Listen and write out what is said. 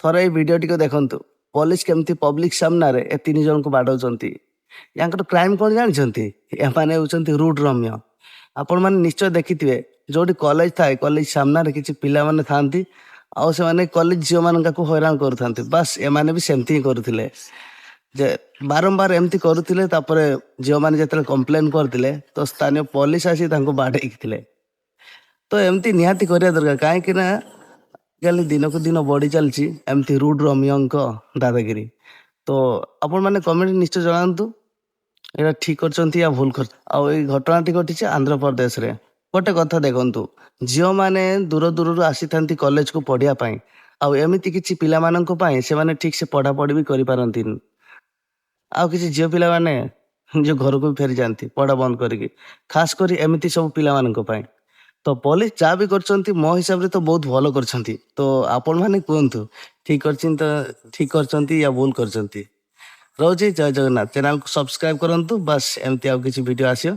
ଥରେ ଏଇ ଭିଡ଼ିଓଟିକୁ ଦେଖନ୍ତୁ, ପୋଲିସ କେମିତି ପବ୍ଲିକ ସାମ୍ନାରେ ଏ ତିନି ଜଣଙ୍କୁ ବାଡ଼ଉଛନ୍ତି। ୟାଙ୍କର କ୍ରାଇମ୍ କ'ଣ ଜାଣିଛନ୍ତି? ଏମାନେ ହେଉଛନ୍ତି ରୁଡ୍ ରୋମିଓ। ଆପଣମାନେ ନିଶ୍ଚୟ ଦେଖିଥିବେ, ଯେଉଁଠି କଲେଜ ଥାଏ, କଲେଜ ସାମ୍ନାରେ କିଛି ପିଲାମାନେ ଥାଆନ୍ତି ଆଉ ସେମାନେ କଲେଜ ଝିଅମାନଙ୍କୁ ହଇରାଣ କରୁଥାନ୍ତି। ବାସ୍, ଏମାନେ ବି ସେମିତି ହିଁ କରୁଥିଲେ ଯେ ବାରମ୍ବାର ଏମିତି କରୁଥିଲେ। ତାପରେ ଝିଅମାନେ ଯେତେବେଳେ କମ୍ପ୍ଲେନ୍ କରିଥିଲେ, ତ ସ୍ଥାନୀୟ ପୋଲିସ ଆସି ତାଙ୍କୁ ବାଡ଼େଇଥିଲେ। ତ ଏମିତି ନିହାତି କରିବା ଦରକାର, କାହିଁକି ନା ଆଜିକାଲି ଦିନକୁ ଦିନ ବଢ଼ି ଚାଲିଛି ଏମିତି ରୁଡ୍ ରୋମିଓଙ୍କ ଦାଦାଗିରି। ତ ଆପଣମାନେ କମେଣ୍ଟ ନିଶ୍ଚୟ ଜଣାନ୍ତୁ, ଏଇଟା ଠିକ୍ କରିଛନ୍ତି ୟା ଭୁଲ କରିଛନ୍ତି। ଆଉ ଏଇ ଘଟଣାଟି ଘଟିଛି ଆନ୍ଧ୍ରପ୍ରଦେଶରେ। ଗୋଟେ କଥା ଦେଖନ୍ତୁ, ଝିଅମାନେ ଦୂର ଦୂରରୁ ଆସିଥାନ୍ତି କଲେଜକୁ ପଢ଼ିବା ପାଇଁ ଆଉ ଏମିତି କିଛି ପିଲାମାନଙ୍କ ପାଇଁ ସେମାନେ ଠିକ୍ ସେ ପଢ଼ାପଢ଼ି ବି କରିପାରନ୍ତିନି। ଆଉ କିଛି ଝିଅ ପିଲାମାନେ ନିଜ ଘରକୁ ବି ଫେରିଯାଆନ୍ତି ପଢ଼ା ବନ୍ଦ କରିକି, ଖାସ କରି ଏମିତି ସବୁ ପିଲାମାନଙ୍କ ପାଇଁ। ତ ପୋଲିସ ଯାହା ବି କରିଛନ୍ତି, ମୋ ହିସାବରେ ତ ବହୁତ ଭଲ କରିଛନ୍ତି। ତ ଆପଣମାନେ କୁହନ୍ତୁ, ଠିକ୍ କରିଛନ୍ତି ତ ଠିକ୍ କରିଛନ୍ତି ୟା ଭୁଲ କରିଛନ୍ତି? ରହୁଛି, ଜୟ ଜଗନ୍ନାଥ। ଚ୍ୟାନେଲକୁ ସବସ୍କ୍ରାଇବ କରନ୍ତୁ, ବାସ୍ ଏମିତି ଆଉ କିଛି ଭିଡ଼ିଓ ଆସିବ।